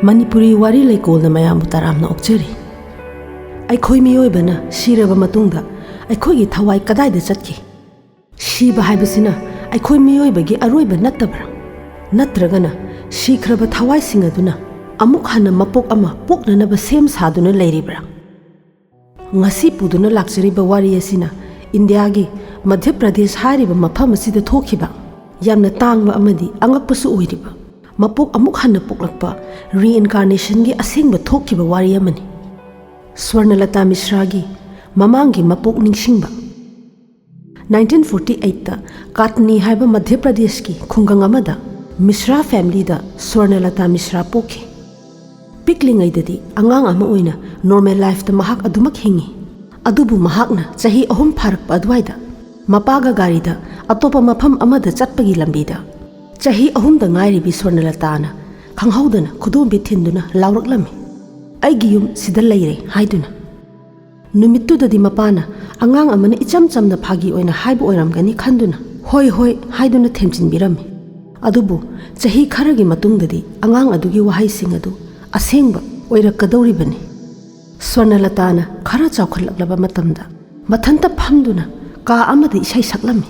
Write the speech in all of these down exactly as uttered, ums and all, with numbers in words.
ꯃꯅꯤꯄꯨꯔꯤ ꯋꯥꯔꯤ ꯂꯩꯀꯣꯜꯅ ꯃꯌꯥꯝꯕꯨ ꯇꯔꯥꯝꯅ ꯑꯣꯛꯆꯔꯤ꯫ ꯑꯩꯈꯣꯏ ꯃꯤꯑꯣꯏꯕꯅ ꯁꯤꯔꯕ ꯃꯇꯨꯡꯗ ꯑꯩꯈꯣꯏꯒꯤ ꯊꯋꯥꯏ ꯀꯗꯥꯏꯗ ꯆꯠꯈꯤ? ꯁꯤꯕ ꯍꯥꯏꯕꯁꯤꯅ ꯑꯩꯈꯣꯏ ꯃꯤꯑꯣꯏꯕꯒꯤ ꯑꯔꯣꯏꯕ ꯅꯠꯇꯕ꯭ꯔꯥ? ꯅꯠꯇ꯭ꯔꯒꯅ ꯁꯤꯈ꯭ꯔꯕ ꯊꯋꯥꯏꯁꯤꯡ ꯑꯗꯨꯅ ꯑꯃꯨꯛ ꯍꯟꯅ ꯃꯄꯣꯛ ꯑꯃ ꯄꯣꯛꯅꯅꯕ ꯁꯦꯝ ꯁꯥꯗꯨꯅ ꯂꯩꯔꯤꯕ꯭ꯔꯥ? ꯉꯁꯤ ꯄꯨꯗꯨꯅ ꯂꯥꯛꯆꯔꯤꯕ ꯋꯥꯔꯤ ꯑꯁꯤꯅ ꯏꯟꯗꯤꯌꯥꯒꯤ ꯃꯙ꯭ꯌ ꯄ꯭ꯔꯗꯦꯁ ꯍꯥꯏꯔꯤꯕ ꯃꯐꯝ ꯑꯁꯤꯗ ꯊꯣꯛꯈꯤꯕ ꯌꯥꯝꯅ ꯇꯥꯡꯕ ꯑꯃꯗꯤ ꯑꯉꯛꯄꯁꯨ ꯑꯣꯏꯔꯤꯕ ꯃꯄꯣꯛ ꯑꯃꯨꯛ ꯍꯟꯅ ꯄꯣꯛꯂꯛꯄ, reincarnationꯒꯤ ꯑꯁꯦꯡꯕ ꯊꯣꯛꯈꯤꯕ ꯋꯥꯔꯤ ꯑꯃꯅꯤ꯫ ꯁ꯭ꯋꯔꯅꯂꯇꯥ ꯃꯤꯁ꯭ꯔꯥꯒꯤ ꯃꯃꯥꯡꯒꯤ ꯃꯄꯣꯛ ꯅꯤꯡꯁꯤꯡꯕ꯫ ꯅꯥꯏꯟꯇꯤꯟ ꯐꯣꯔꯇꯤ ꯑꯩꯠꯇ ꯀꯥꯇꯅꯤ ꯍꯥꯏꯕ ꯃꯙ꯭ꯌ ꯄ꯭ꯔꯗꯦꯁꯀꯤ ꯈꯨꯡꯒꯪ ꯑꯃꯗ ꯃꯤꯁ꯭ꯔꯥ familyꯗ ꯁ꯭ꯋꯔꯅꯂꯇꯥ ꯃꯤꯁ꯭ꯔꯥ ꯄꯣꯛꯈꯤ꯫ ꯄꯤꯛꯂꯤꯉꯩꯗꯗꯤ ꯑꯉꯥꯡ ꯑꯃ ꯑꯣꯏꯅ normal lifeꯇ ꯃꯍꯥꯛ ꯑꯗꯨꯃꯛ ꯍꯤꯡꯉꯤ꯫ ꯑꯗꯨꯕꯨ ꯃꯍꯥꯛꯅ ꯆꯍꯤ ꯑꯍꯨꯝ ꯐꯥꯔꯛꯄ ꯑꯗꯨꯋꯥꯏꯗ ꯃꯄꯥꯒ ꯒꯥꯔꯤꯗ ꯑꯇꯣꯞꯄ ꯃꯐꯝ ꯑꯃꯗ ꯆꯠꯄꯒꯤ ꯂꯝꯕꯤꯗ ꯆꯍꯤ ꯑꯍꯨꯝꯗ ꯉꯥꯏꯔꯤꯕꯤ ꯁ꯭ꯋꯔꯅꯂꯇꯥꯅ ꯈꯪꯍꯧꯗꯅ ꯈꯨꯗꯣꯝꯕꯤ ꯊꯤꯟꯗꯨꯅ ꯂꯥꯎꯔꯛꯂꯝꯃꯤ, "ꯑꯩꯒꯤ ꯌꯨꯝ ꯁꯤꯗ ꯂꯩꯔꯦ" ꯍꯥꯏꯗꯨꯅ꯫ ꯅꯨꯃꯤꯠꯇꯨꯗꯗꯤ ꯃꯄꯥꯅ ꯑꯉꯥꯡ ꯑꯃꯅ ꯏꯆꯝ ꯆꯝꯅ ꯐꯥꯒꯤ ꯑꯣꯏꯅ ꯍꯥꯏꯕ ꯑꯣꯏꯔꯝꯒꯅꯤ ꯈꯟꯗꯨꯅ "ꯍꯣꯏ, ꯍꯣꯏ" ꯍꯥꯏꯗꯨꯅ ꯊꯦꯝꯖꯤꯟꯕꯤꯔꯝꯃꯤ꯫ ꯑꯗꯨꯕꯨ ꯆꯍꯤ ꯈꯔꯒꯤ ꯃꯇꯨꯡꯗꯗꯤ ꯑꯉꯥꯡ ꯑꯗꯨꯒꯤ ꯋꯥꯍꯩꯁꯤꯡ ꯑꯗꯨ ꯑꯁꯦꯡꯕ ꯑꯣꯏꯔꯛꯀꯗꯧꯔꯤꯕꯅꯤ꯫ ꯁ꯭ꯋꯔꯅꯂꯇꯥꯅ ꯈꯔ ꯆꯥꯎꯈꯠꯂꯛꯂꯕ ꯃꯇꯝꯗ ꯃꯊꯟꯇ ꯐꯝꯗꯨꯅ ꯀꯥ ꯑꯃꯗ ꯏꯁꯩ ꯁꯛꯂꯝꯃꯤ꯫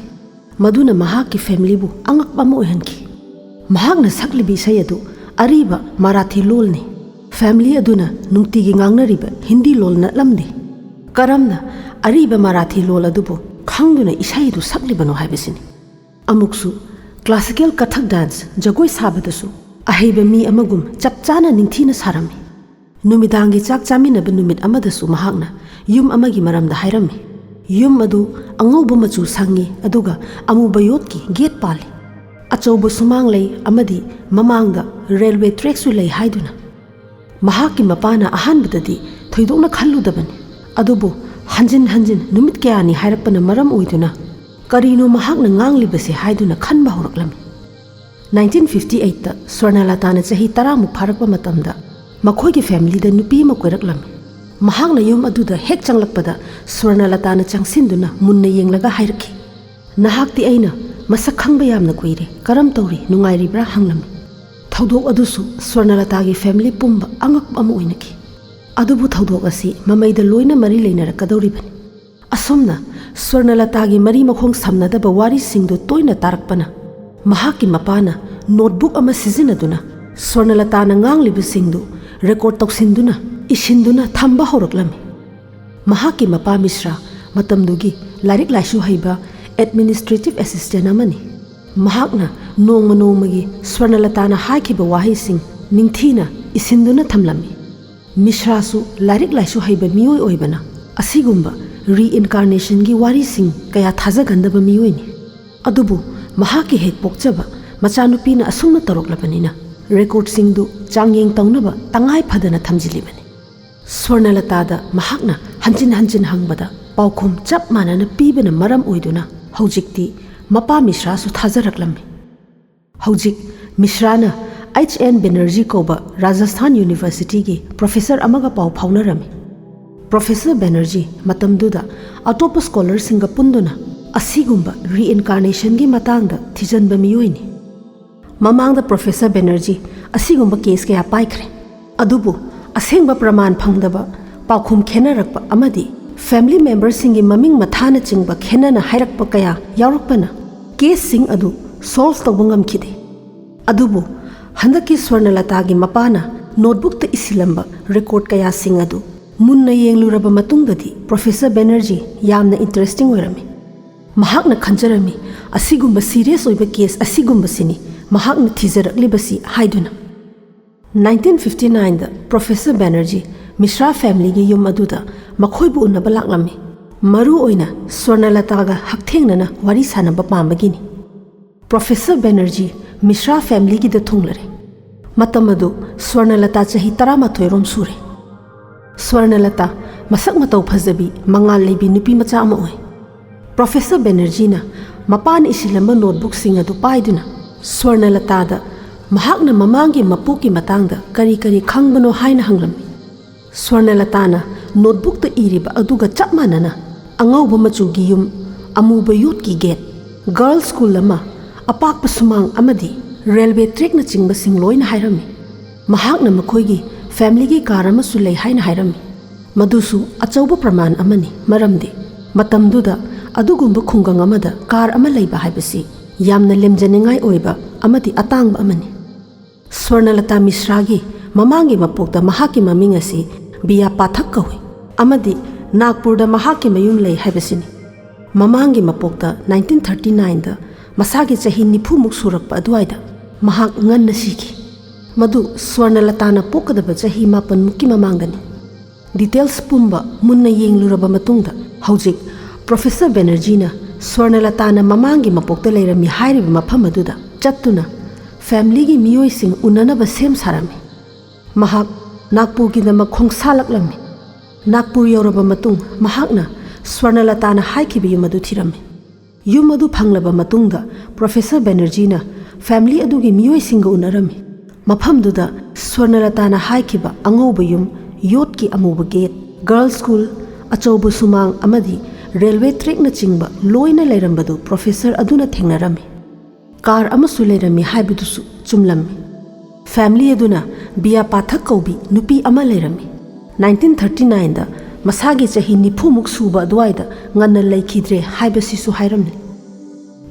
ꯃꯗꯨꯅ ꯃꯍꯥꯛꯀꯤ familyꯕꯨ ꯑꯉꯛꯄ ꯑꯃ ꯑꯣꯏꯍꯟꯈꯤ꯫ ꯃꯍꯥꯛꯅ ꯁꯛꯂꯤꯕ ꯏꯁꯩ ꯑꯗꯨ ꯑꯔꯤꯕ ꯃꯔꯥꯊꯤ ꯂꯣꯜꯅꯤ꯫ Family ꯑꯗꯨꯅ ꯅꯨꯡꯇꯤꯒꯤ ꯉꯥꯡꯅꯔꯤꯕ ꯍꯤꯟꯗꯤ ꯂꯣꯜ ꯅꯠꯂꯝꯗꯦ꯫ ꯀꯔꯝꯅ ꯑꯔꯤꯕ ꯃꯔꯥꯊꯤ ꯂꯣꯜ ꯑꯗꯨꯕꯨ ꯈꯪꯗꯨꯅ ꯏꯁꯩ ꯑꯗꯨ ꯁꯛꯂꯤꯕꯅꯣ ꯍꯥꯏꯕꯁꯤꯅꯤ꯫ ꯑꯃꯨꯛꯁꯨ classical Kathak dance, ꯖꯒꯣꯏ ꯁꯥꯕꯗꯁꯨ ꯑꯍꯩꯕ ꯃꯤ ꯑꯃꯒꯨꯝ ꯆꯞ ꯆꯥꯅ ꯅꯤꯡꯊꯤꯅ ꯁꯥꯔꯝꯃꯤ꯫ ꯅꯨꯃꯤꯗꯥꯡꯒꯤ ꯆꯥꯛ ꯆꯥꯃꯤꯟꯅꯕ ꯅꯨꯃꯤꯠ ꯑꯃꯗꯁꯨ ꯃꯍꯥꯛꯅ ꯌꯨꯝ ꯑꯃꯒꯤ ꯃꯔꯝꯗ ꯍꯥꯏꯔꯝꯃꯤ꯫ ꯌꯨꯝ ꯑꯗꯨ ꯑꯉꯧꯕ ꯃꯆꯨ ꯁꯪꯉꯤ, ꯑꯗꯨꯒ ꯑꯃꯨꯕ ꯌꯣꯠꯀꯤ gate ꯄꯥꯜꯂꯤ꯫ ꯑꯆꯧꯕ ꯁꯨꯃꯥꯡ ꯂꯩ ꯑꯃꯗꯤ ꯃꯃꯥꯡꯗ railway trackꯁꯨ ꯂꯩ ꯍꯥꯏꯗꯨꯅ꯫ ꯃꯍꯥꯛꯀꯤ ꯃꯄꯥꯅ ꯑꯍꯥꯟꯕꯗꯗꯤ ꯊꯣꯏꯗꯣꯛꯅ ꯈꯜꯂꯨꯗꯕꯅꯤ, ꯑꯗꯨꯕꯨ ꯍꯟꯖꯤꯟ ꯍꯟꯖꯤꯟ ꯅꯨꯃꯤꯠ ꯀꯌꯥꯅꯤ ꯍꯥꯏꯔꯛꯄꯅ ꯃꯔꯝ ꯑꯣꯏꯗꯨꯅ ꯀꯔꯤꯅꯣ ꯃꯍꯥꯛꯅ ꯉꯥꯡꯂꯤꯕꯁꯦ ꯍꯥꯏꯗꯨꯅ ꯈꯟꯕ ꯍꯧꯔꯛꯂꯝꯃꯤ꯫ ꯅꯥꯏꯟꯇꯤꯟ ꯐꯤꯐꯇꯤ ꯑꯩꯠꯇ ꯁ꯭ꯋꯔꯅꯂꯇꯥꯅ ꯆꯍꯤ ꯇꯔꯥꯃꯨꯛ ꯐꯥꯔꯛꯄ ꯃꯇꯝꯗ ꯃꯈꯣꯏꯒꯤ familyꯗ ꯅꯨꯄꯤ ꯑꯃ ꯀꯣꯏꯔꯛꯂꯝꯃꯤ꯫ ꯃꯍꯥꯛꯅ ꯌꯨꯝ ꯑꯗꯨꯗ ꯍꯦꯛ ꯆꯪꯂꯛꯄꯗ ꯁ꯭ꯋꯔꯅꯂꯇꯥꯅ ꯆꯪꯁꯤꯟꯗꯨꯅ ꯃꯨꯟꯅ ꯌꯦꯡꯂꯒ ꯍꯥꯏꯔꯛꯈꯤ, "ꯅꯍꯥꯛꯇꯤ ꯑꯩꯅ ꯃꯁꯛ ꯈꯪꯕ ꯌꯥꯝꯅ ꯀꯨꯏꯔꯦ, ꯀꯔꯝ ꯇꯧꯔꯤ, ꯅꯨꯡꯉꯥꯏꯔꯤꯕ꯭ꯔꯥ?" ꯍꯪꯂꯝꯃꯤ꯫ ꯊꯧꯗꯣꯛ ꯑꯗꯨꯁꯨ ꯁ꯭ꯋꯔꯅꯂꯇꯥꯒꯤ ꯐꯦꯃꯤꯂꯤ ꯄꯨꯝꯕ ꯑꯉꯛꯄ ꯑꯃ ꯑꯣꯏꯅꯈꯤ꯫ ꯑꯗꯨꯕꯨ ꯊꯧꯗꯣꯛ ꯑꯁꯤ ꯃꯃꯩꯗ ꯂꯣꯏꯅ ꯃꯔꯤ ꯂꯩꯅꯔꯛꯀꯗꯧꯔꯤꯕꯅꯤ꯫ ꯑꯁꯨꯝꯅ ꯁ꯭ꯋꯔꯅꯂꯇꯥꯒꯤ ꯃꯔꯤ ꯃꯈꯣꯡ ꯁꯝꯅꯗꯕ ꯋꯥꯔꯤꯁꯤꯡꯗꯨ ꯇꯣꯏꯅ ꯇꯥꯔꯛꯄꯅ, ꯃꯍꯥꯛꯀꯤ ꯃꯄꯥꯅ ꯅꯣꯠꯕꯨꯛ ꯑꯃ ꯁꯤꯖꯤꯟꯅꯗꯨꯅ ꯁ꯭ꯋꯔꯅꯂꯇꯥꯅ ꯉꯥꯡꯂꯤꯕꯁꯤꯡꯗꯨ ꯔꯦꯀꯣꯔꯗ ꯇꯧꯁꯤꯟꯗꯨꯅ, ꯏꯁꯤꯟꯗꯨꯅ ꯊꯝꯕ ꯍꯧꯔꯛꯂꯝꯃꯤ꯫ ꯃꯍꯥꯛꯀꯤ ꯃꯄꯥ ꯃꯤꯁ꯭ꯔꯥ ꯃꯇꯝꯗꯨꯒꯤ ꯂꯥꯏꯔꯤꯛ ꯂꯥꯏꯁꯨ ꯍꯩꯕ ꯑꯦꯗꯃꯤꯅꯤꯁꯇ꯭ꯔꯦꯇꯤꯚ ꯑꯦꯁꯤꯁꯇꯦꯟ ꯑꯃꯅꯤ꯫ ꯃꯍꯥꯛꯅ ꯅꯣꯡꯃ ꯅꯣꯡꯃꯒꯤ ꯁ꯭ꯋꯔꯅꯂꯇꯥꯅ ꯍꯥꯏꯈꯤꯕ ꯋꯥꯍꯩꯁꯤꯡ ꯅꯤꯡꯊꯤꯅ ꯏꯁꯤꯟꯗꯨꯅ ꯊꯝꯂꯝꯃꯤ꯫ ꯃꯤꯁ꯭ꯔꯥꯁꯨ ꯂꯥꯏꯔꯤꯛ ꯂꯥꯏꯁꯨ ꯍꯩꯕ ꯃꯤꯑꯣꯏ ꯑꯣꯏꯕꯅ ꯑꯁꯤꯒꯨꯝꯕ ꯔꯤꯏꯟꯀꯥꯔꯅꯦꯁꯟꯒꯤ ꯋꯥꯔꯤꯁꯤꯡ ꯀꯌꯥ ꯊꯥꯖꯒꯟꯗꯕ ꯃꯤꯑꯣꯏꯅꯤ꯫ ꯑꯗꯨꯕꯨ ꯃꯍꯥꯛꯀꯤ ꯍꯦꯛ ꯄꯣꯛꯆꯕ ꯃꯆꯥꯅꯨꯄꯤꯅ ꯑꯁꯨꯝꯅ ꯇꯧꯔꯛꯂꯕꯅꯤꯅ ꯔꯦꯀꯣꯔꯗꯁꯤꯡꯗꯨ ꯆꯥꯡꯌꯦꯡ ꯇꯧꯅꯕ ꯇꯉꯥꯏ ꯐꯗꯅ ꯊꯝꯖꯤꯜꯂꯤꯕꯅꯤ꯫ ꯁ꯭ꯋꯔꯅꯂꯇꯥꯗ ꯃꯍꯥꯛꯅ ꯍꯟꯖꯤꯟ ꯍꯟꯖꯤꯟ ꯍꯪꯕꯗ ꯄꯥꯎꯈꯨꯝ ꯆꯞ ꯃꯥꯟꯅꯅ ꯄꯤꯕꯅ ꯃꯔꯝ ꯑꯣꯏꯗꯨꯅ ꯍꯧꯖꯤꯛꯇꯤ ꯃꯄꯥ ꯃꯤꯁ꯭ꯔꯥꯁꯨ ꯊꯥꯖꯔꯛꯂꯝꯃꯤ꯫ ꯍꯧꯖꯤꯛ ꯃꯤꯁ꯭ꯔꯥꯅ ꯑꯩꯆ ꯑꯦꯟ ꯕꯦꯅꯔꯖꯤ ꯀꯧꯕ ꯔꯥꯖꯁꯊꯥꯟ ꯌꯨꯅꯤꯚꯔꯁꯤꯇꯤꯒꯤ ꯄ꯭ꯔꯣꯐꯦꯁꯔ ꯑꯃꯒ ꯄꯥꯎ ꯐꯥꯎꯅꯔꯝꯃꯤ꯫ ꯄ꯭ꯔꯣꯐꯦꯁꯔ ꯕꯦꯅꯔꯖꯤ ꯃꯇꯝꯗꯨꯗ ꯑꯇꯣꯞꯄ ꯁ꯭ꯀꯣꯂꯔꯁꯤꯡꯒ ꯄꯨꯟꯗꯨꯅ ꯑꯁꯤꯒꯨꯝꯕ ꯔꯤꯏꯟꯀꯥꯔꯅꯦꯁꯟꯒꯤ ꯃꯇꯥꯡꯗ ꯊꯤꯖꯤꯟꯕ ꯃꯤꯑꯣꯏꯅꯤ꯫ ꯃꯃꯥꯡꯗ ꯄ꯭ꯔꯣꯐꯦꯁꯔ ꯕꯦꯅꯔꯖꯤ ꯑꯁꯤꯒꯨꯝꯕ ꯀꯦꯁ ꯀꯌꯥ ꯄꯥꯏꯈ꯭ꯔꯦ꯫ ꯑꯗꯨꯕꯨ ꯑꯁꯦꯡꯕ ꯄ꯭ꯔꯃꯥꯟ ꯐꯪꯗꯕ, ꯄꯥꯎꯈꯨꯝ ꯈꯦꯠꯅꯔꯛꯄ ꯑꯃꯗꯤ ꯐꯦꯃꯤꯂꯤ ꯃꯦꯝꯕꯔꯁꯤꯡꯒꯤ ꯃꯃꯤꯡ ꯃꯊꯥꯅꯆꯤꯡꯕ ꯈꯦꯠꯅꯅ ꯍꯥꯏꯔꯛꯄ ꯀꯌꯥ ꯌꯥꯎꯔꯛꯄꯅ ꯀꯦꯁꯁꯤꯡ ꯑꯗꯨ ꯁꯣꯜꯚ ꯇꯧꯕ ꯉꯝꯈꯤꯗꯦ꯫ ꯑꯗꯨꯕꯨ ꯍꯟꯗꯛꯀꯤ ꯁ꯭ꯋꯔꯅꯂꯇꯥꯒꯤ ꯃꯄꯥꯅ ꯅꯣꯠꯕꯨꯛꯇ ꯏꯁꯤꯜꯂꯝꯕ ꯔꯦꯀꯣꯔꯗ ꯀꯌꯥꯁꯤꯡ ꯑꯗꯨ ꯃꯨꯟꯅ ꯌꯦꯡꯂꯨꯔꯕ ꯃꯇꯨꯡꯗꯗꯤ ꯄ꯭ꯔꯣꯐꯦꯁꯔ ꯕꯦꯅꯔꯖꯤ ꯌꯥꯝꯅ ꯏꯟꯇꯔꯦꯁꯇꯤꯡ ꯑꯣꯏꯔꯝꯃꯤ꯫ ꯃꯍꯥꯛꯅ ꯈꯟꯖꯔꯝꯃꯤ, ꯑꯁꯤꯒꯨꯝꯕ ꯁꯤꯔꯤꯌꯁ ꯑꯣꯏꯕ ꯀꯦꯁ ꯑꯁꯤꯒꯨꯝꯕꯁꯤꯅꯤ ꯃꯍꯥꯛꯅ ꯊꯤꯖꯔꯛꯂꯤꯕꯁꯤ ꯍꯥꯏꯗꯨꯅ꯫ ꯅꯥꯏꯟꯇꯤꯟ ꯐꯤꯐꯇꯤ ꯅꯥꯏꯟꯗ ꯄ꯭ꯔꯣꯐꯦꯁꯔ ꯕꯦꯅꯔꯖꯤ ꯃꯤꯁ꯭ꯔꯥ ꯐꯦꯃꯤꯂꯤꯒꯤ ꯌꯨꯝ ꯑꯗꯨꯗ ꯃꯈꯣꯏꯕꯨ ꯎꯅꯕ ꯂꯥꯛꯂꯝꯃꯤ꯫ ꯃꯔꯨ ꯑꯣꯏꯅ ꯁ꯭ꯋꯔꯅꯂꯇꯥꯒ ꯍꯛꯊꯦꯡꯅꯅ ꯋꯥꯔꯤ ꯁꯥꯅꯕ ꯄꯥꯝꯕꯒꯤꯅꯤ꯫ ꯄ꯭ꯔꯣꯐꯦꯁꯔ ꯕꯦꯅꯔꯖꯤ ꯃꯤꯁ꯭ꯔꯥ ꯐꯦꯃꯤꯂꯤꯒꯤꯗ ꯊꯨꯡꯂꯔꯦ꯫ ꯃꯇꯝ ꯑꯗꯨ ꯁ꯭ꯋꯔꯅꯂꯇꯥ ꯆꯍꯤ ꯇꯔꯥꯃꯥꯊꯣꯏ ꯔꯣꯝ ꯁꯨꯔꯦ꯫ ꯁ꯭ꯋꯔꯅꯂꯇꯥ ꯃꯁꯛ ꯃꯇꯧ ꯐꯖꯕꯤ, ꯃꯉꯥꯜ ꯂꯩꯕꯤ ꯅꯨꯄꯤ ꯃꯆꯥ ꯑꯃ ꯑꯣꯏ꯫ ꯄ꯭ꯔꯣꯐꯦꯁꯔ ꯕꯦꯅꯔꯖꯤꯅ ꯃꯄꯥꯅ ꯏꯁꯤꯜꯂꯝꯕ ꯅꯣꯠꯕꯨꯛꯁꯤꯡ ꯑꯗꯨ ꯄꯥꯏꯗꯨꯅ ꯁ꯭ꯋꯔꯅꯂꯇꯥꯗ ꯃꯍꯥꯛꯅ ꯃꯃꯥꯡꯒꯤ ꯃꯄꯣꯛꯀꯤ ꯃꯇꯥꯡꯗ ꯀꯔꯤ ꯀꯔꯤ ꯈꯪꯕꯅꯣ ꯍꯥꯏꯅ ꯍꯪꯂꯝꯃꯤ꯫ ꯁ꯭ꯋꯔꯅꯂꯇꯥꯅ ꯅꯣꯠꯕꯨꯛꯇ ꯏꯔꯤꯕ ꯑꯗꯨꯒ ꯆꯞ ꯃꯥꯟꯅꯅ ꯑꯉꯧꯕ ꯃꯆꯨꯒꯤ ꯌꯨꯝ, ꯑꯃꯨꯕ ꯌꯣꯠꯀꯤ ꯒꯦꯠ, ꯒꯔꯜꯁ ꯁ꯭ꯀꯨꯜ ꯑꯃ, ꯑꯄꯥꯛꯄ ꯁꯨꯃꯥꯡ ꯑꯃꯗꯤ ꯔꯦꯜꯋꯦ ꯇ꯭ꯔꯦꯛꯅꯆꯤꯡꯕꯁꯤꯡ ꯂꯣꯏꯅ ꯍꯥꯏꯔꯝꯃꯤ꯫ ꯃꯍꯥꯛꯅ ꯃꯈꯣꯏꯒꯤ ꯐꯦꯃꯤꯂꯤꯒꯤ ꯀꯥꯔ ꯑꯃꯁꯨ ꯂꯩ ꯍꯥꯏꯅ ꯍꯥꯏꯔꯝꯃꯤ꯫ ꯃꯗꯨꯁꯨ ꯑꯆꯧꯕ ꯄ꯭ꯔꯃꯥꯟ ꯑꯃꯅꯤ, ꯃꯔꯝꯗꯤ ꯃꯇꯝꯗꯨꯗ ꯑꯗꯨꯒꯨꯝꯕ ꯈꯨꯡꯒꯪ ꯑꯃꯗ ꯀꯥꯔ ꯑꯃ ꯂꯩꯕ ꯍꯥꯏꯕꯁꯤ ꯌꯥꯝꯅ ꯂꯦꯝꯖꯅꯤꯡꯉꯥꯏ ꯑꯣꯏꯕ ꯑꯃꯗꯤ ꯑꯇꯥꯡꯕ ꯑꯃꯅꯤ꯫ ꯁ꯭ꯋꯔꯅꯂꯇꯥ ꯃꯤꯁ꯭ꯔꯥꯒꯤ ꯃꯃꯥꯡꯒꯤ ꯃꯄꯣꯛꯇ ꯃꯍꯥꯛꯀꯤ ꯃꯃꯤꯡ ꯑꯁꯤ ꯕꯤꯌꯥ ꯄꯥꯊꯛ ꯀꯧꯏ ꯑꯃꯗꯤ ꯅꯥꯒꯄꯨꯔꯗ ꯃꯍꯥꯛꯀꯤ ꯃꯌꯨꯝ ꯂꯩ ꯍꯥꯏꯕꯁꯤꯅꯤ꯫ ꯃꯃꯥꯡꯒꯤ ꯃꯄꯣꯛꯇ ꯅꯥꯏꯟꯇꯤꯟ ꯊꯥꯔꯇꯤ ꯅꯥꯏꯟꯗ ꯃꯁꯥꯒꯤ ꯆꯍꯤ ꯅꯤꯐꯨꯃꯨꯛ ꯁꯨꯔꯛꯄ ꯑꯗꯨꯋꯥꯏꯗ ꯃꯍꯥꯛ ꯉꯟꯅ ꯁꯤꯈꯤ꯫ ꯃꯗꯨ ꯁ꯭ꯋꯔꯅꯂꯇꯥꯅ ꯄꯣꯛꯀꯗꯕ ꯆꯍꯤ ꯃꯥꯄꯟꯃꯨꯛꯀꯤ ꯃꯃꯥꯡꯗꯅꯤ꯫ ꯗꯤꯇꯦꯜꯁ ꯄꯨꯝꯕ ꯃꯨꯟꯅ ꯌꯦꯡꯂꯨꯔꯕ ꯃꯇꯨꯡꯗ ꯍꯧꯖꯤꯛ ꯄ꯭ꯔꯣꯐꯦꯁꯔ ꯕꯦꯅꯔꯖꯤꯅ ꯁ꯭ꯋꯔꯅꯂꯇꯥꯅ ꯃꯃꯥꯡꯒꯤ ꯃꯄꯣꯛꯇ ꯂꯩꯔꯝꯃꯤ ꯍꯥꯏꯔꯤꯕ ꯃꯐꯝ ꯑꯗꯨꯗ ꯆꯠꯇꯨꯅ ꯐꯦꯃꯤꯂꯤꯒꯤ ꯃꯤꯑꯣꯏꯁꯤꯡ ꯎꯅꯅꯕ ꯁꯦꯝ ꯁꯥꯔꯝꯃꯤ꯫ ꯃꯍꯥꯛ ꯅꯥꯒꯄꯨꯔꯒꯤꯗꯃꯛ ꯈꯣꯡꯁꯥꯂꯛꯂꯝꯃꯤ꯫ ꯅꯥꯒꯄꯨꯔ ꯌꯧꯔꯕ ꯃꯇꯨꯡ ꯃꯍꯥꯛꯅ ꯁ꯭ꯋꯔꯅꯂꯇꯥꯅ ꯍꯥꯏꯈꯤꯕ ꯌꯨꯝ ꯑꯗꯨ ꯊꯤꯔꯝꯃꯤ꯫ ꯌꯨꯝ ꯑꯗꯨ ꯐꯪꯂꯕ ꯃꯇꯨꯡꯗ ꯄ꯭ꯔꯣꯐꯦꯁꯔ ꯕꯦꯅꯔꯖꯤꯅ ꯐꯦꯃꯤꯂꯤ ꯑꯗꯨꯒꯤ ꯃꯤꯑꯣꯏꯁꯤꯡꯒ ꯎꯅꯔꯝꯃꯤ꯫ ꯃꯐꯝꯗꯨꯗ ꯁ꯭ꯋꯔꯅꯂꯇꯥꯅ ꯍꯥꯏꯈꯤꯕ ꯑꯉꯧꯕ ꯌꯨꯝ, ꯌꯣꯠꯀꯤ ꯑꯃꯨꯕ ꯒꯦꯠ, ꯒꯔꯜꯁ ꯁ꯭ꯀꯨꯜ, ꯑꯆꯧꯕ ꯁꯨꯃꯥꯡ ꯑꯃꯗꯤ ꯔꯦꯜꯋꯦ ꯇ꯭ꯔꯦꯛꯅꯆꯤꯡꯕ ꯂꯣꯏꯅ ꯂꯩꯔꯝꯕꯗꯨ ꯄ꯭ꯔꯣꯐꯦꯁꯔ ꯑꯗꯨꯅ ꯊꯦꯡꯅꯔꯝꯃꯤ꯫ ꯀꯥꯔ ꯑꯃꯁꯨ ꯂꯩꯔꯝꯃꯤ ꯍꯥꯏꯕꯗꯨꯁꯨ ꯆꯨꯝꯂꯝꯃꯤ꯫ ꯐꯦꯃꯤꯂꯤ ꯑꯗꯨꯅ ꯕꯤꯌꯥ ꯄꯥꯊꯛ ꯀꯧꯕꯤ ꯅꯨꯄꯤ ꯑꯃ ꯂꯩꯔꯝꯃꯤ꯫ ꯅꯥꯏꯟꯇꯤꯟ ꯊꯥꯔꯇꯤ ꯅꯥꯏꯟꯗ ꯃꯁꯥꯒꯤ ꯆꯍꯤ ꯅꯤꯐꯨꯃꯨꯛ ꯁꯨꯕ ꯑꯗꯨꯋꯥꯏꯗ ꯉꯟꯅ ꯂꯩꯈꯤꯗ꯭ꯔꯦ ꯍꯥꯏꯕꯁꯤꯁꯨ ꯍꯥꯏꯔꯝꯂꯤ꯫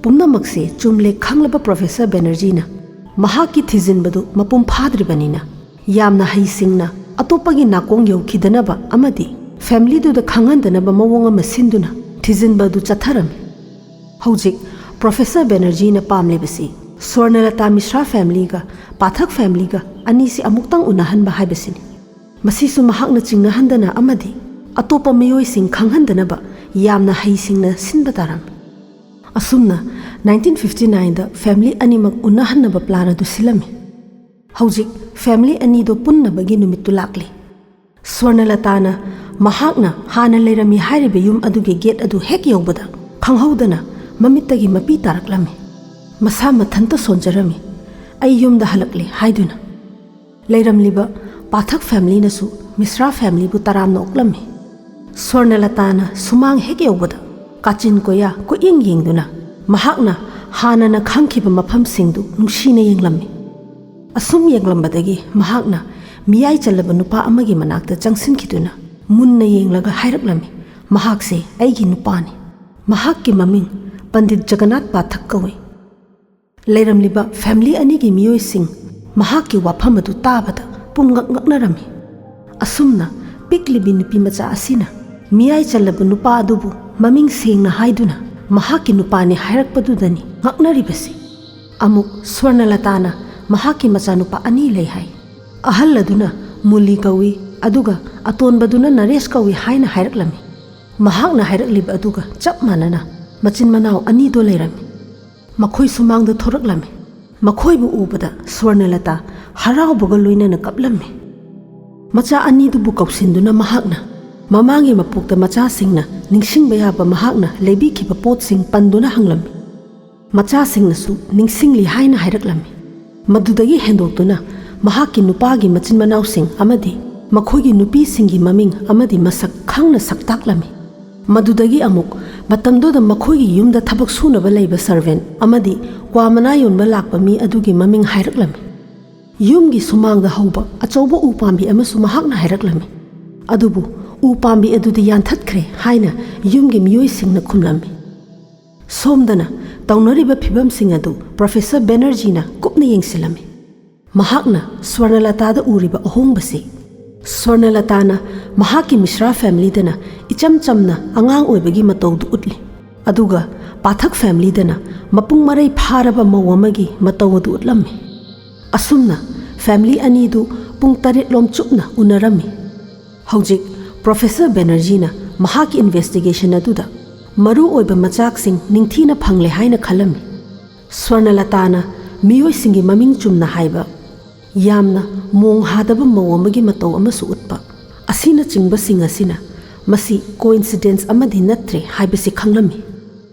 ꯄꯨꯝꯅꯃꯛꯁꯦ ꯆꯨꯝꯂꯦ ꯈꯪꯂꯕ ꯄ꯭ꯔꯣꯐꯦꯁꯔ ꯕꯦꯅꯔꯖꯤꯅ ꯃꯍꯥꯛꯀꯤ ꯊꯤꯖꯤꯟꯕꯗꯨ ꯃꯄꯨꯡ ꯐꯥꯗ꯭ꯔꯤꯕꯅꯤꯅ ꯌꯥꯝꯅ ꯍꯩꯁꯤꯡꯅ ꯑꯇꯣꯞꯄꯒꯤ ꯅꯥꯀꯣꯡ ꯌꯧꯈꯤꯗꯅꯕ ꯑꯃꯗꯤ ꯐꯦꯃꯤꯂꯤꯗꯨꯗ ꯈꯪꯍꯟꯗꯅꯕ ꯃꯑꯣꯡ ꯑꯃ ꯁꯤꯟꯗꯨꯅ ꯊꯤꯖꯤꯟꯕ ꯑꯗꯨ ꯆꯠꯊꯔꯝꯃꯤ꯫ ꯍꯧꯖꯤꯛ ꯄ꯭ꯔꯣꯐꯦꯁꯔ ꯕꯦꯅꯔꯖꯤꯅ ꯄꯥꯝꯂꯤꯕꯁꯤ ꯁ꯭ꯋꯔꯅꯂꯇꯥ ꯃꯤꯁ꯭ꯔꯥ ꯐꯦꯃꯤꯂꯤꯒ ꯄꯥꯊꯛ ꯐꯦꯃꯤꯂꯤꯒ ꯑꯅꯤꯁꯤ ꯑꯃꯨꯛꯇꯪ ꯎꯅꯍꯟꯕ ꯍꯥꯏꯕꯁꯤꯅꯤ꯫ ꯃꯁꯤꯁꯨ ꯃꯍꯥꯛꯅ ꯆꯤꯡꯅꯍꯟꯗꯅ ꯑꯃꯗꯤ ꯑꯇꯣꯞꯄ ꯃꯤꯑꯣꯏꯁꯤꯡ ꯈꯪꯍꯟꯗꯅꯕ ꯌꯥꯝꯅ ꯍꯩꯁꯤꯡꯅ ꯁꯤꯟꯕ ꯇꯥꯔꯝꯃꯤ꯫ ꯑꯁꯨꯝꯅ ꯅꯥꯏꯟꯇꯤꯟ ꯐꯤꯐꯇꯤ ꯅꯥꯏꯟꯗ ꯐꯦꯃꯤꯂꯤ ꯑꯅꯤꯃꯛ ꯎꯅꯍꯟꯅꯕ ꯄ꯭ꯂꯥꯟ ꯑꯗꯨ ꯁꯤꯜꯂꯝꯃꯤ꯫ ꯍꯧꯖꯤꯛ ꯐꯦꯃꯤꯂꯤ ꯑꯅꯤꯗꯣ ꯄꯨꯟꯅꯕꯒꯤ ꯅꯨꯃꯤꯠꯇꯨ ꯂꯥꯛꯂꯤ꯫ ꯁ꯭ꯋꯔꯅꯂꯇꯥꯅ ꯃꯍꯥꯛꯅ ꯍꯥꯟꯅ ꯂꯩꯔꯝꯃꯤ ꯍꯥꯏꯔꯤꯕ ꯌꯨꯝ ꯑꯗꯨꯒꯤ ꯒꯦꯠ ꯑꯗꯨ ꯍꯦꯛ ꯌꯧꯕꯗ ꯈꯪꯍꯧꯗꯅ ꯃꯃꯤꯠꯇꯒꯤ ꯃꯄꯤ ꯇꯥꯔꯛꯂꯝꯃꯤ꯫ ꯃꯁꯥ ꯃꯊꯟꯇ ꯁꯣꯟꯖꯔꯝꯃꯤ, "ꯑꯩ ꯌꯨꯝꯗ ꯍꯜꯂꯛꯂꯦ" ꯍꯥꯏꯗꯨꯅ꯫ ꯂꯩꯔꯝꯂꯤꯕ ꯄꯥꯊꯛ ꯐꯦꯃꯤꯂꯤꯅꯁꯨ ꯃꯤꯁ꯭ꯔꯥ ꯐꯦꯃꯤꯂꯤꯕꯨ ꯇꯔꯥꯝꯅ ꯑꯣꯛꯂꯝꯃꯤ꯫ ꯁ꯭ꯋꯔꯅꯂꯇꯥꯅ ꯁꯨꯃꯥꯡ ꯍꯦꯛ ꯌꯧꯕꯗ ꯀꯥꯆꯤꯟ ꯀꯣꯌꯥ ꯀꯣꯏꯌꯦꯡ ꯌꯦꯡꯗꯨꯅ ꯃꯍꯥꯛꯅ ꯍꯥꯟꯅꯅ ꯈꯪꯈꯤꯕ ꯃꯐꯝꯁꯤꯡꯗꯨ ꯅꯨꯡꯁꯤꯅ ꯌꯦꯡꯂꯝꯃꯤ꯫ ꯑꯁꯨꯝ ꯌꯦꯡꯂꯝꯕꯗꯒꯤ ꯃꯍꯥꯛꯅ ꯃꯤꯌꯥꯏ ꯆꯜꯂꯕ ꯅꯨꯄꯥ ꯑꯃꯒꯤ ꯃꯅꯥꯛꯇ ꯆꯪꯁꯤꯟꯈꯤꯗꯨꯅ ꯃꯨꯟꯅ ꯌꯦꯡꯂꯒ ꯍꯥꯏꯔꯛꯂꯝꯃꯤ, "ꯃꯍꯥꯛꯁꯦ ꯑꯩꯒꯤ ꯅꯨꯄꯥꯅꯤ꯫ ꯃꯍꯥꯛꯀꯤ ꯃꯃꯤꯡ ꯄꯟꯗꯤꯠ ꯖꯒꯟꯅꯥꯊ ꯄꯥꯊꯛ ꯀꯧꯏ꯫" ꯂꯩꯔꯝꯂꯤꯕ ꯐꯦꯃꯤꯂꯤ ꯑꯅꯤꯒꯤ ꯃꯤꯑꯣꯏꯁꯤꯡ ꯃꯍꯥꯛꯀꯤ ꯋꯥꯐꯝ ꯑꯗꯨ ꯇꯥꯕꯗ ꯄꯨꯝꯉꯛ ꯉꯛꯅꯔꯝꯃꯤ꯫ ꯑꯁꯨꯝꯅ ꯄꯤꯛꯂꯤꯕꯤ ꯅꯨꯄꯤ ꯃꯆꯥ ꯑꯁꯤꯅ ꯃꯤꯌꯥꯏ ꯆꯜꯂꯕ ꯅꯨꯄꯥ ꯑꯗꯨꯕꯨ ꯃꯃꯤꯡ ꯁꯦꯡꯅ ꯍꯥꯏꯗꯨꯅ ꯃꯍꯥꯛꯀꯤ ꯅꯨꯄꯥꯅꯤ ꯍꯥꯏꯔꯛꯄꯗꯨꯗꯅꯤ ꯉꯛꯅꯔꯤꯕꯁꯤ꯫ ꯑꯃꯨꯛ ꯁ꯭ꯋꯔꯅꯂꯇꯥꯅ ꯃꯍꯥꯛꯀꯤ ꯃꯆꯥꯅꯨꯄꯥ ꯑꯅꯤ ꯂꯩ ꯍꯥꯏ꯫ ꯑꯍꯜ ꯑꯗꯨꯅ ꯃꯨꯂꯤ ꯀꯧꯏ, ꯑꯗꯨꯒ ꯑꯇꯣꯟꯕꯗꯨꯅ ꯅꯔꯦꯁ ꯀꯧꯏ ꯍꯥꯏꯅ ꯍꯥꯏꯔꯛꯂꯝꯃꯤ꯫ ꯃꯍꯥꯛꯅ ꯍꯥꯏꯔꯛꯂꯤꯕ ꯑꯗꯨꯒ ꯆꯞ ꯃꯥꯟꯅꯅ ꯃꯆꯤꯟ ꯃꯅꯥꯎ ꯑꯅꯤꯗꯣ ꯂꯩꯔꯝꯃꯤ꯫ ꯃꯈꯣꯏ ꯁꯨꯃꯥꯡꯗ ꯊꯣꯔꯛꯂꯝꯃꯤ꯫ ꯃꯈꯣꯏꯕꯨ ꯎꯕꯗ ꯁ꯭ꯋꯔꯅꯂꯇꯥ ꯍꯔꯥꯎꯕꯒ ꯂꯣꯏꯅꯅ ꯀꯞꯂꯝꯃꯤ꯫ ꯃꯆꯥ ꯑꯅꯤꯗꯨꯕꯨ ꯀꯧꯁꯤꯟꯗꯨꯅ ꯃꯍꯥꯛꯅ ꯃꯃꯥꯒꯤ ꯃꯄꯣꯛꯇ ꯃꯆꯥꯁꯤꯡꯅ ꯅꯤꯡꯁꯤꯡꯕ ꯌꯥꯕ ꯃꯍꯥꯛꯅ ꯂꯩꯕꯤꯈꯤꯕ ꯄꯣꯠꯁꯤꯡ ꯄꯟꯗꯨꯅ ꯍꯪꯂꯝꯃꯤ꯫ ꯃꯆꯥꯁꯤꯡꯅꯁꯨ ꯅꯤꯡꯁꯤꯡꯂꯤ ꯍꯥꯏꯅ ꯍꯥꯏꯔꯛꯂꯝꯃꯤ꯫ ꯃꯗꯨꯗꯒꯤ ꯍꯦꯟꯗꯣꯛꯇꯨꯅ ꯃꯍꯥꯛꯀꯤ ꯅꯨꯄꯥꯒꯤ ꯃꯆꯤꯟ ꯃꯅꯥꯎꯁꯤꯡ ꯑꯃꯗꯤ ꯃꯈꯣꯏꯒꯤ ꯅꯨꯄꯤꯁꯤꯡꯒꯤ ꯃꯃꯤꯡ ꯑꯃꯗꯤ ꯃꯁꯛ ꯈꯪꯅ ꯁꯛꯇꯥꯛꯂꯝꯃꯤ꯫ ꯃꯗꯨꯗꯒꯤ ꯑꯃꯨꯛ ꯃꯇꯝꯗꯨꯗ ꯃꯈꯣꯏꯒꯤ ꯌꯨꯝꯗ ꯊꯕꯛ ꯁꯨꯅꯕ ꯂꯩꯕ ꯁꯔꯚꯦꯟ ꯑꯃꯗꯤ ꯀ꯭ꯋꯥ ꯃꯅꯥ ꯌꯣꯟꯕ ꯂꯥꯛꯄ ꯃꯤ ꯑꯗꯨꯒꯤ ꯃꯃꯤꯡ ꯍꯥꯏꯔꯛꯂꯝꯃꯤ꯫ ꯌꯨꯝꯒꯤ ꯁꯨꯃꯥꯡꯗ ꯍꯧꯕ ꯑꯆꯧꯕ ꯎ ꯄꯥꯝꯕꯤ ꯑꯃꯁꯨ ꯃꯍꯥꯛꯅ ꯍꯥꯏꯔꯛꯂꯝꯃꯤ꯫ ꯑꯗꯨꯕꯨ ꯎ ꯄꯥꯝꯕꯤ ꯑꯗꯨꯗꯤ ꯌꯥꯟꯊꯠꯈ꯭ꯔꯦ ꯍꯥꯏꯅ ꯌꯨꯝꯒꯤ ꯃꯤꯑꯣꯏꯁꯤꯡꯅ ꯈꯨꯝꯂꯝꯃꯤ꯫ ꯁꯣꯝꯗꯅ ꯇꯧꯅꯔꯤꯕ ꯐꯤꯕꯝꯁꯤꯡ ꯑꯗꯨ ꯄ꯭ꯔꯣꯐꯦꯁꯔ ꯕꯦꯅꯔꯖꯤꯅ ꯀꯨꯞꯅ ꯌꯦꯡꯁꯤꯜꯂꯝꯃꯤ꯫ ꯃꯍꯥꯛꯅ ꯁ꯭ꯋꯔꯅꯂꯇꯥꯗ ꯎꯔꯤꯕ ꯑꯍꯣꯡꯕꯁꯤ, ꯁ꯭ꯋꯔꯅꯂꯇꯥꯅ ꯃꯍꯥꯛꯀꯤ ꯃꯤꯁ꯭ꯔꯥ ꯐꯦꯃꯤꯂꯤꯗꯅ ꯏꯆꯝ ꯆꯝꯅ ꯑꯉꯥꯡ ꯑꯣꯏꯕꯒꯤ ꯃꯇꯧꯗꯨ ꯎꯠꯂꯤ, ꯑꯗꯨꯒ ꯄꯥꯊꯛ ꯐꯦꯃꯤꯂꯤꯗꯅ ꯃꯄꯨꯡ ꯃꯔꯩ ꯐꯥꯔꯕ ꯃꯧ ꯑꯃꯒꯤ ꯃꯇꯧ ꯑꯗꯨ ꯎꯠꯂꯝꯃꯤ꯫ ꯑꯁꯨꯝꯅ ꯐꯦꯃꯤꯂꯤ ꯑꯅꯤꯗꯨ ꯄꯨꯡ ꯇꯔꯦꯠꯂꯣꯝ ꯆꯨꯞꯅ ꯎꯅꯔꯝꯃꯤ꯫ ꯍꯧꯖꯤꯛ ꯄ꯭ꯔꯣꯐꯦꯁꯔ ꯕꯦꯅꯔꯖꯤꯅ ꯃꯍꯥꯛꯀꯤ ꯏꯟꯚꯦꯁꯇꯤꯒꯦꯁꯟ ꯑꯗꯨꯗ ꯃꯔꯨ ꯑꯣꯏꯕ ꯃꯆꯥꯛꯁꯤꯡ ꯅꯤꯡꯊꯤꯅ ꯐꯪꯂꯦ ꯍꯥꯏꯅ ꯈꯜꯂꯝꯃꯤ꯫ ꯁ꯭ꯋꯔꯅꯂꯇꯥꯅ ꯃꯤꯑꯣꯏꯁꯤꯡꯒꯤ ꯃꯃꯤꯡ ꯆꯨꯝꯅ ꯍꯥꯏꯕ, ꯌꯥꯝꯅ ꯃꯣꯡ ꯍꯥꯗꯕ ꯃꯧ ꯑꯃꯒꯤ ꯃꯇꯧ ꯑꯃꯁꯨ ꯎꯠꯄ ꯑꯁꯤꯅꯆꯤꯡꯕꯁꯤꯡ ꯑꯁꯤꯅ ꯃꯁꯤ ꯀꯣꯏꯟꯁꯤꯗꯦꯟꯁ ꯑꯃꯗꯤ ꯅꯠꯇ꯭ꯔꯦ ꯍꯥꯏꯕꯁꯤ ꯈꯪꯂꯝꯃꯤ꯫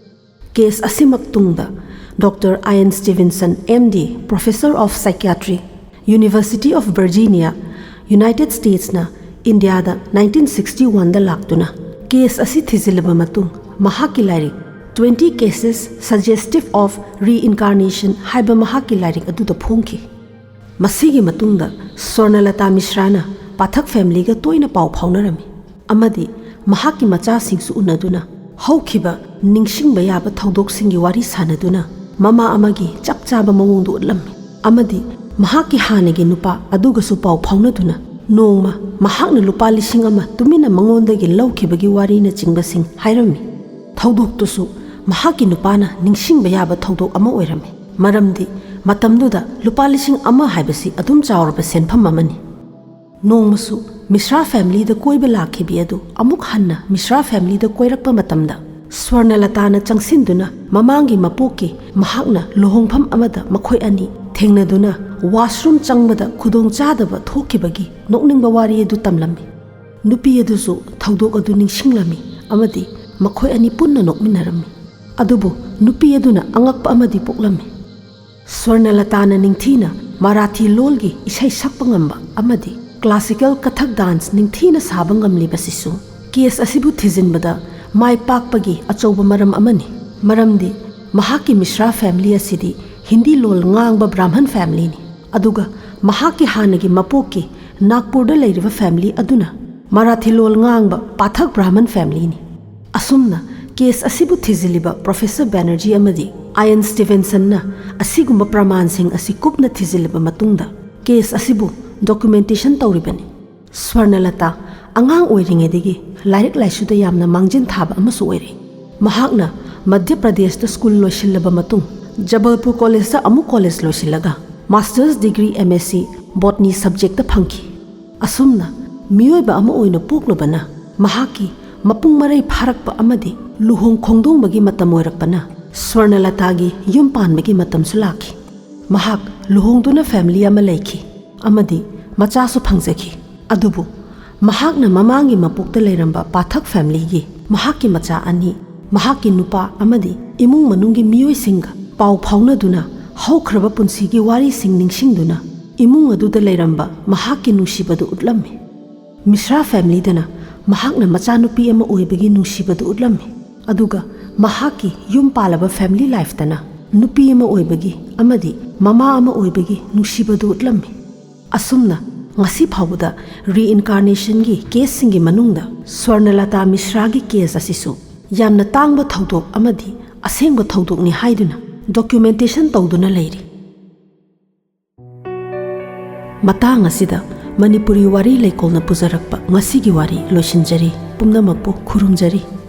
ꯀꯦꯁ ꯑꯁꯤꯃꯛ ꯇꯨꯡꯗ doctor Ian Stevenson, M D, Professor of Psychiatry, University of Virginia, United Statesꯅ ꯏꯟꯗꯤꯌꯥꯗ ꯅꯥꯏꯟꯇꯤꯟ ꯁꯤꯛꯁꯇꯤ ꯋꯥꯟꯗ ꯂꯥꯛꯇꯨꯅ ꯀꯦꯁ ꯑꯁꯤ ꯊꯤꯖꯤꯜꯂꯕ ꯃꯇꯨꯡ ꯃꯍꯥꯛꯀꯤ ꯂꯥꯏꯔꯤꯛ Twenty Cases Suggestive of Reincarnation ꯍꯥꯏꯕ ꯃꯍꯥꯛꯀꯤ ꯂꯥꯏꯔꯤꯛ ꯑꯗꯨꯗ ꯐꯣꯡꯈꯤ꯫ ꯃꯁꯤꯒꯤ ꯃꯇꯨꯡꯗ ꯁ꯭ꯋꯔꯅꯂꯇꯥ ꯃꯤꯁ꯭ꯔꯥꯅ ꯄꯥꯊꯛ ꯐꯦꯃꯤꯂꯤꯒ ꯇꯣꯏꯅ ꯄꯥꯎ ꯐꯥꯎꯅꯔꯝꯃꯤ ꯑꯃꯗꯤ ꯃꯍꯥꯛꯀꯤ ꯃꯆꯥꯁꯤꯡꯁꯨ ꯎꯅꯗꯨꯅ ꯍꯧꯈꯤꯕ ꯅꯤꯡꯁꯤꯡꯕ ꯌꯥꯕ ꯊꯧꯗꯣꯛꯁꯤꯡꯒꯤ ꯋꯥꯔꯤ ꯁꯥꯅꯗꯨꯅ ꯃꯃꯥ ꯑꯃꯒꯤ ꯆꯞ ꯆꯥꯕ ꯃꯑꯣꯡꯗꯨ ꯎꯠꯂꯝꯃꯤ ꯑꯃꯗꯤ ꯃꯍꯥꯛꯀꯤ ꯍꯥꯟꯅꯒꯤ ꯅꯨꯄꯥ ꯑꯗꯨꯒꯁꯨ ꯄꯥꯎ ꯐꯥꯎꯅꯗꯨꯅ ꯅꯣꯡꯃ ꯃꯍꯥꯛꯅ ꯂꯨꯄꯥ ꯂꯤꯁꯤꯡ ꯑꯃ ꯇꯨꯃꯤꯟꯅ ꯃꯉꯣꯟꯗꯒꯤ ꯂꯧꯈꯤꯕꯒꯤ ꯋꯥꯔꯤꯅꯆꯤꯡꯕꯁꯤꯡ ꯍꯥꯏꯔꯝꯃꯤ꯫ ꯊꯧꯗꯣꯛꯇꯨꯁꯨ ꯃꯍꯥꯛꯀꯤ ꯅꯨꯄꯥꯅ ꯅꯤꯡꯁꯤꯡꯕ ꯌꯥꯕ ꯊꯧꯗꯣꯛ ꯑꯃ ꯑꯣꯏꯔꯝꯃꯤ, ꯃꯔꯝꯗꯤ ꯃꯇꯝꯗꯨꯗ ꯂꯨꯄꯥ ꯂꯤꯁꯤꯡ ꯑꯃ ꯍꯥꯏꯕꯁꯤ ꯑꯗꯨꯝ ꯆꯥꯎꯔꯕ ꯁꯦꯟꯐꯝ ꯑꯃꯅꯤ꯫ ꯅꯣꯡꯃꯁꯨ ꯃꯤꯁ꯭ꯔꯥ ꯐꯦꯃꯤꯂꯤꯗ ꯀꯣꯏꯕ ꯂꯥꯛꯈꯤꯕꯤ ꯑꯗꯨ ꯑꯃꯨꯛ ꯍꯟꯅ ꯃꯤꯁ꯭ꯔꯥ ꯐꯦꯃꯤꯂꯤꯗ ꯀꯣꯏꯔꯛꯄ ꯃꯇꯝꯗ ꯁ꯭ꯋꯔꯅꯂꯇꯥꯅ ꯆꯪꯁꯤꯟꯗꯨꯅ ꯃꯃꯥꯡꯒꯤ ꯃꯄꯣꯛꯀꯤ ꯃꯍꯥꯛꯅ ꯂꯨꯍꯣꯡꯐꯝ ꯑꯃꯗ ꯃꯈꯣꯏ ꯑꯅꯤ ꯊꯦꯡꯅꯗꯨꯅ ꯋꯥꯁꯔꯨꯝ ꯆꯪꯕꯗ ꯈꯨꯗꯣꯡꯆꯥꯗꯕ ꯊꯣꯛꯈꯤꯕꯒꯤ ꯅꯣꯛꯅꯤꯡꯕ ꯋꯥꯔꯤ ꯑꯗꯨ ꯇꯝꯂꯝꯃꯤ꯫ ꯅꯨꯄꯤ ꯑꯗꯨꯁꯨ ꯊꯧꯗꯣꯛ ꯑꯗꯨ ꯅꯤꯡꯁꯤꯡꯂꯝꯃꯤ ꯑꯃꯗꯤ ꯃꯈꯣꯏ ꯑꯅꯤ ꯄꯨꯟꯅ ꯅꯣꯛꯃꯤꯟꯅꯔꯝꯃꯤ꯫ ꯑꯗꯨꯕꯨ ꯅꯨꯄꯤ ꯑꯗꯨꯅ ꯑꯉꯛꯄ ꯑꯃꯗꯤ ꯄꯣꯛꯂꯝꯃꯤ꯫ ꯁ꯭ꯋꯔꯅꯂꯇꯥꯅ ꯅꯤꯡꯊꯤꯅ ꯃꯔꯥꯊꯤ ꯂꯣꯜꯒꯤ ꯏꯁꯩ ꯁꯛꯄ ꯉꯝꯕ ꯑꯃꯗꯤ ꯀ꯭ꯂꯥꯁꯤꯀꯦꯜ ꯀꯊꯛ ꯗꯥꯟꯁ ꯅꯤꯡꯊꯤꯅ ꯁꯥꯕ ꯉꯝꯂꯤꯕꯁꯤꯁꯨ ꯀꯦꯁ ꯑꯁꯤꯕꯨ ꯊꯤꯖꯤꯟꯕꯗ ꯃꯥꯏ ꯄꯥꯛꯄꯒꯤ ꯑꯆꯧꯕ ꯃꯔꯝ ꯑꯃꯅꯤ꯫ ꯃꯔꯝꯗꯤ ꯃꯍꯥꯛꯀꯤ ꯃꯤꯁ꯭ꯔꯥ ꯐꯦꯃꯤꯂꯤ ꯑꯁꯤꯗꯤ ꯍꯤꯟꯗꯤ ꯂꯣꯜ ꯉꯥꯡꯕ ꯕ꯭ꯔꯥꯍꯃꯟ ꯐꯦꯃꯤꯂꯤꯅꯤ꯫ ꯑꯗꯨꯒ ꯃꯍꯥꯛꯀꯤ ꯍꯥꯟꯅꯒꯤ ꯃꯄꯣꯛꯀꯤ ꯅꯥꯒꯄꯨꯔꯗ ꯂꯩꯔꯤꯕ ꯐꯦꯃꯤꯂꯤ ꯑꯗꯨꯅ ꯃꯔꯥꯊꯤ ꯂꯣꯜ ꯉꯥꯡꯕ ꯄꯥꯊꯛ ꯕ꯭ꯔꯥꯍꯃꯟ ꯐꯦꯃꯤꯂꯤꯅꯤ꯫ ꯑꯁꯨꯝꯅ ꯀꯦꯁ ꯑꯁꯤꯕꯨ ꯊꯤꯖꯤꯜꯂꯤꯕ ꯄ꯭ꯔꯣꯐꯦꯁꯔ ꯕꯦꯅꯔꯖꯤ ꯑꯃꯗꯤ ꯑꯥꯏ ꯑꯦꯟ ꯁ꯭ꯇꯤꯚꯦꯟꯁꯟꯅ ꯑꯁꯤꯒꯨꯝꯕ ꯄ꯭ꯔꯃꯥꯟꯁꯤꯡ ꯑꯁꯤ ꯀꯨꯞꯅ ꯊꯤꯖꯤꯜꯂꯕ ꯃꯇꯨꯡꯗ ꯀꯦꯁ ꯑꯁꯤꯕꯨ ꯗꯣꯀꯨꯃꯦꯟꯇꯦꯁꯟ ꯇꯧꯔꯤꯕꯅꯤ꯫ ꯁ꯭ꯋꯔꯅꯂꯇꯥ ꯑꯉꯥꯡ ꯑꯣꯏꯔꯤꯉꯩꯗꯒꯤ ꯂꯥꯏꯔꯤꯛ ꯂꯥꯏꯁꯨꯗ ꯌꯥꯝꯅ ꯃꯥꯡꯖꯤꯟ ꯊꯥꯕ ꯑꯃꯁꯨ ꯑꯣꯏꯔꯛꯏ꯫ ꯃꯍꯥꯛꯅ ꯃꯙ꯭ꯌ ꯄ꯭ꯔꯗꯦꯁꯇ ꯁ꯭ꯀꯨꯜ ꯂꯣꯏꯁꯤꯜꯂꯕ ꯃꯇꯨꯡ ꯖꯕꯜꯄꯨꯔ ꯀꯣꯂꯦꯖꯇ ꯑꯃꯨꯛ ꯀꯣꯂꯦꯖ ꯂꯣꯏꯁꯤꯜꯂꯒ masters degree M S C botany subject ꯐꯪꯈꯤ꯫ ꯑꯁꯨꯝꯅ ꯃꯤꯑꯣꯏꯕ ꯑꯃ ꯑꯣꯏꯅ ꯄꯣꯛꯂꯨꯕꯅ ꯃꯍꯥꯛꯀꯤ ꯃꯄꯨꯡ ꯃꯔꯩ ꯐꯥꯔꯛꯄ ꯑꯃꯗꯤ ꯂꯨꯍꯣꯡ ꯈꯣꯡꯗꯣꯡꯕꯒꯤ ꯃꯇꯝ ꯑꯣꯏꯔꯛꯄꯅ ꯁ꯭ꯋꯔꯅꯂꯇꯥꯒꯤ ꯌꯨꯝ ꯄꯥꯟꯕꯒꯤ ꯃꯇꯝꯁꯨ ꯂꯥꯛꯈꯤ꯫ ꯃꯍꯥꯛ ꯂꯨꯍꯣꯡꯗꯨꯅ ꯐꯦꯃꯤꯂꯤ ꯑꯃ ꯂꯩꯈꯤ ꯑꯃꯗꯤ ꯃꯆꯥꯁꯨ ꯐꯪꯖꯈꯤ꯫ ꯑꯗꯨꯕꯨ ꯃꯍꯥꯛꯅ ꯃꯃꯥꯡꯒꯤ ꯃꯄꯣꯛꯇ ꯂꯩꯔꯝꯕ ꯄꯥꯊꯛ ꯐꯦꯃꯤꯂꯤꯒꯤ ꯃꯍꯥꯛꯀꯤ ꯃꯆꯥ ꯑꯅꯤ, ꯃꯍꯥꯛꯀꯤ ꯅꯨꯄꯥ ꯑꯃꯗꯤ ꯏꯃꯨꯡ ꯃꯅꯨꯡꯒꯤ ꯃꯤꯑꯣꯏꯁꯤꯡꯒ ꯄꯥꯎ ꯐꯥꯎꯅꯗꯨꯅ ꯍꯧꯈ꯭ꯔꯕ ꯄꯨꯟꯁꯤꯒꯤ ꯋꯥꯔꯤꯁꯤꯡ ꯅꯤꯡꯁꯤꯡꯗꯨꯅ ꯏꯃꯨꯡ ꯑꯗꯨꯗ ꯂꯩꯔꯝꯕ ꯃꯍꯥꯛꯀꯤ ꯅꯨꯡꯁꯤꯕꯗꯨ ꯎꯠꯂꯝꯃꯤ꯫ ꯃꯤꯁ꯭ꯔꯥ ꯐꯦꯃꯤꯂꯤꯗꯅ ꯃꯍꯥꯛꯅ ꯃꯆꯥꯅꯨꯄꯤ ꯑꯃ ꯑꯣꯏꯕꯒꯤ ꯅꯨꯡꯁꯤꯕꯗꯨ ꯎꯠꯂꯝꯃꯤ꯫ ꯑꯗꯨꯒ ꯃꯍꯥꯛꯀꯤ ꯌꯨꯝ ꯄꯥꯜꯂꯕ family lifeꯇꯅ ꯅꯨꯄꯤ ꯑꯃ ꯑꯣꯏꯕꯒꯤ ꯑꯃꯗꯤ ꯃꯃꯥ ꯑꯃ ꯑꯣꯏꯕꯒꯤ ꯅꯨꯡꯁꯤꯕꯗꯨ ꯎꯠꯂꯝꯃꯤ꯫ ꯑꯁꯨꯝꯅ ꯉꯁꯤ ꯐꯥꯎꯕꯗ reincarnationꯒꯤ caseꯁꯤꯡꯒꯤ ꯃꯅꯨꯡꯗ ꯁ꯭ꯋꯔꯅꯂꯇꯥ ꯃꯤꯁ꯭ꯔꯥꯒꯤ case ꯑꯁꯤꯁꯨ ꯌꯥꯝꯅ ꯇꯥꯡꯕ ꯊꯧꯗꯣꯛ ꯑꯃꯗꯤ ꯑꯁꯦꯡꯕ ꯊꯧꯗꯣꯛꯅꯤ ꯍꯥꯏꯗꯨꯅ documentation ꯇꯧꯗꯨꯅ ꯂꯩꯔꯤ꯫ ꯃꯇꯥꯡ ꯑꯁꯤꯗ ꯃꯅꯤꯄꯨꯔꯤ ꯋꯥꯔꯤ ꯂꯩꯀꯣꯜꯅ ꯄꯨꯖꯔꯛꯄ ꯉꯁꯤꯒꯤ ꯋꯥꯔꯤ ꯂꯣꯏꯁꯤꯟꯖꯔꯤ꯫ ꯄꯨꯝꯅꯃꯛꯄꯨ ꯈꯨꯔꯨꯝꯖꯔꯤ꯫